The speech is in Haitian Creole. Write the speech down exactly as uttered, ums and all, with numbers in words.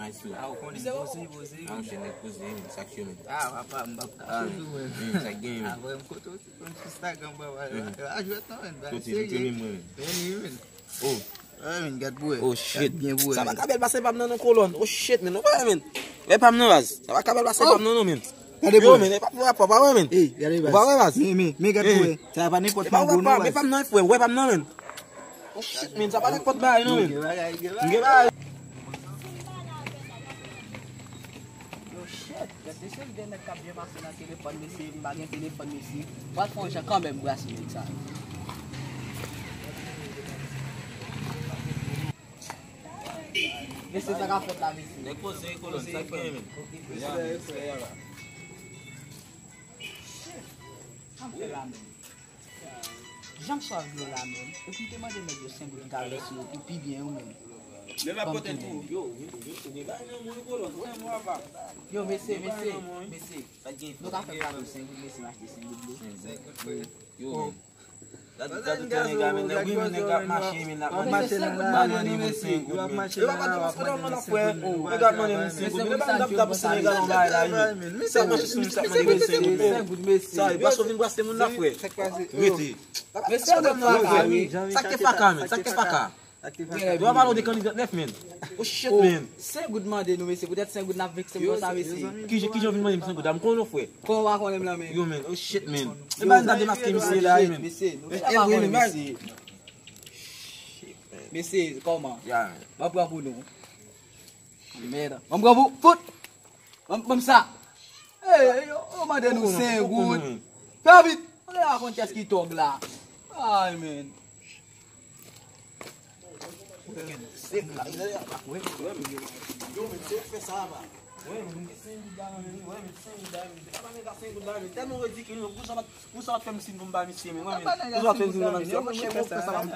Ah, ou konnen, poze, poze. Ah, monchè, nèg poze, men, sa k yo, men. Ah, papa, m p ap ka sot ou, men. Men, sa k gen, men. Ah, vrèman, kote w se konn Instagram, papa. Ah, jwèt non, men, bagay serye. Kote, kote, men, men. Vini, men. Oh. Ah, men, gad pou wè. Oh, shit. Gad byen pou wè, men. Sa pa ka bèl pase pa m nan, non, kolòn. Oh, shit, men, non, pa wè, men. E pa m nan, baz. Sa pa ka bèl pase pa m nan, non, men. Gade pou wè. Yo, men, e pa m nan, pa wè, men. Ey, gade, baz. Ou pa wè, baz. Men, men, men, gad pou wè. Sa pa nenpòt mango, non, baz. E pa m nan, frè, ou wè pa m nan, men. Oh shit, men, sa pa nenpòt bagay non, men. Gen bagay, gen bagay. Gen bagay. Yo, shit, gen de seri de nèg k ap byen pase nan telefòn, mesye, m pa gen telefòn, mesye. Pral fè yon jan kanmenm brase nèg sa yo. Mesye, sa k ap fèt la, mesye? Nèg poze, kolòn, sa k gen, men? Ya, men, se ya la. Shit, sa m fè la, men? Jan m swav dlo la, menm. Epi m te mande nèg yo senk goud, m ta lèse yo pou pi byen, yo, menm. Men m ap pote l pou ou. Yo, yo, yo, gen bagay nan men w, kolòn. Yo, mesye, mesye, mesye. Nou ka fè plato senk goud, mesye, m achte senk goud dlo. Yo, men. Gad, gad tout nèg la, men. Nèg, wi, men, nèg ap mache, men, ap mande, ap mande moun senk goud, men. Yo pa mande moun senk goud, non, frè. Yo pa mande moun senk goud. Yo pa mande moun senk goud. Yo pa mande moun senk goud. Sa ap mache sou moun, sa ap mande moun senk goud, men. Senk goud, mesye. Sa, yo pa sot vin brase moun la, frè. Rete. Mesye, nou faka, wi. Sa k te faka, men? Sa k te faka? Yo pa pale de kandida nèf, men. Oh, shit, men. Senk goud mande nou, mesye. Poutèt senk goud n ap vekse m konsa, mesye. Ki jan, ki jan w vin mande m senk goud la? M konnen w, frè. Kòman w pa konnen m la, men? Yo, men. Oh, shit, men. E ba n ta demaske misye la, men. Mesye, nou pa konnen misye. Mesye, kòman? Ya, men. M ap pran pou nou. Mèd. M ap pran pou, fout! Ban m, ban m sa. Ey, yo, yo mande nou senk goud. Fè vit. Mwen pa konn kiyès ki tòg la. Ay, men. Senk goud la, men. Yo, men, se ou k fè sa, pa. Wè, men, senk goud la, men. Wè, men, senk goud la, men. Se pa nèg la senk goud la, men. Tèlman ridikil, men. Pou sa, pou sa w ap fè m siy pou m ba misye, men. Wè, men. Pou sa w ap fè m siy pou m ba misye. Wè, men, chèf, ou fè sa, men.